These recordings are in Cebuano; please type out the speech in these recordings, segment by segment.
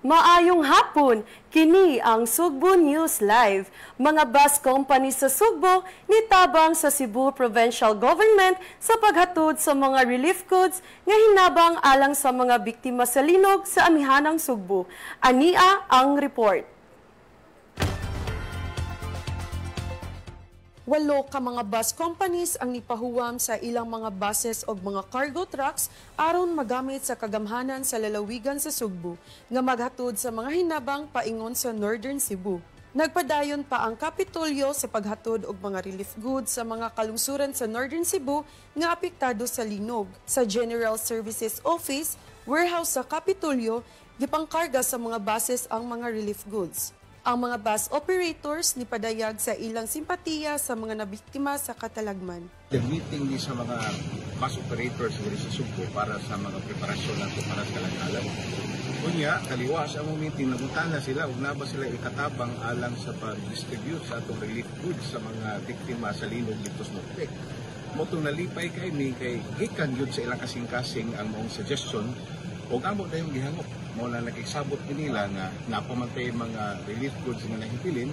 Maayong hapon, kini ang Sugbo News Live. Mga bus company sa Sugbo nitabang sa Cebu Provincial Government sa paghatod sa mga relief goods nga hinabang alang sa mga biktima sa linog sa amihanang Sugbo. Ania ang report. Walo ka mga bus companies ang nipahuwam sa ilang mga buses o mga cargo trucks aron magamit sa kagamhanan sa lalawigan sa Sugbo nga maghatod sa mga hinabang paingon sa Northern Cebu. Nagpadayon pa ang Kapitolyo sa paghatod og mga relief goods sa mga kalungsuran sa Northern Cebu nga apektado sa linog. Sa General Services Office, warehouse sa Kapitolyo, gipangkarga sa mga buses ang mga relief goods. Ang mga bus operators ni padayag sa ilang simpatiya sa mga nabiktima sa katalagman. The meeting ni sa mga bus operators diri sa Sugbo para sa mga preparasyon nato para sa kalangalan. Unya, kaliwas ang meeting, nagutana sila ug naba sila ikatabang alang sa pag-distribute sa atong relief goods sa mga biktima sa linog dito sa Norte. Motong nalipay kay mi kay gikan gyud sa ilang kasing-kasing ang maong suggestion ug amo na yung gihangop. Mao na nakigsabot nila nga napamantay mga relief goods nga nahibilin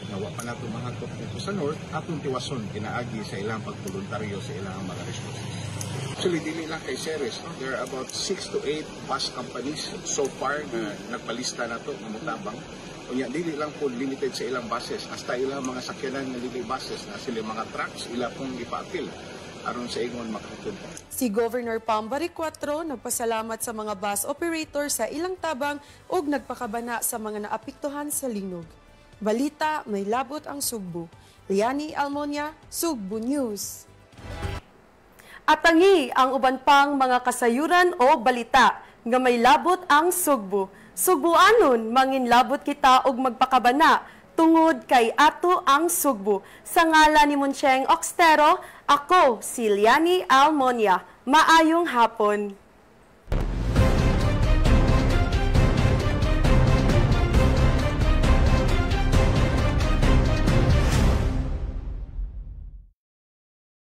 nga wa pa nato mahakot dito sa North, atong tiwason kinaagi sa ilang pagboluntaryo sa ilang mga resources. Actually, dili lang kay Ceres, no? There are about 6 to 8 bus companies so far na nagpalista na to nga motabang. Unya, dili lang po limited sa ilang buses, hasta ilang mga sakyanan nga dili buses na sila mga trucks ila pong ipaapil aron sa ingon makahatod. Si Governor Pam Baricuatro nagpasalamat sa mga bus operator sa ilang tabang ug nagpakabana sa mga naapektuhan sa linog. Balita, may labot ang Sugbo. Liani Almonia, Sugbo News. Atangi ang uban pang mga kasayuran o balita nga may labot ang Sugbo. Sugbuanon, manginlabot kita og magpakabana tungod kay ato ang Sugbo. Sa ngala ni Moncheng Oxtero, ako si Liani Almonia. Maayong hapon.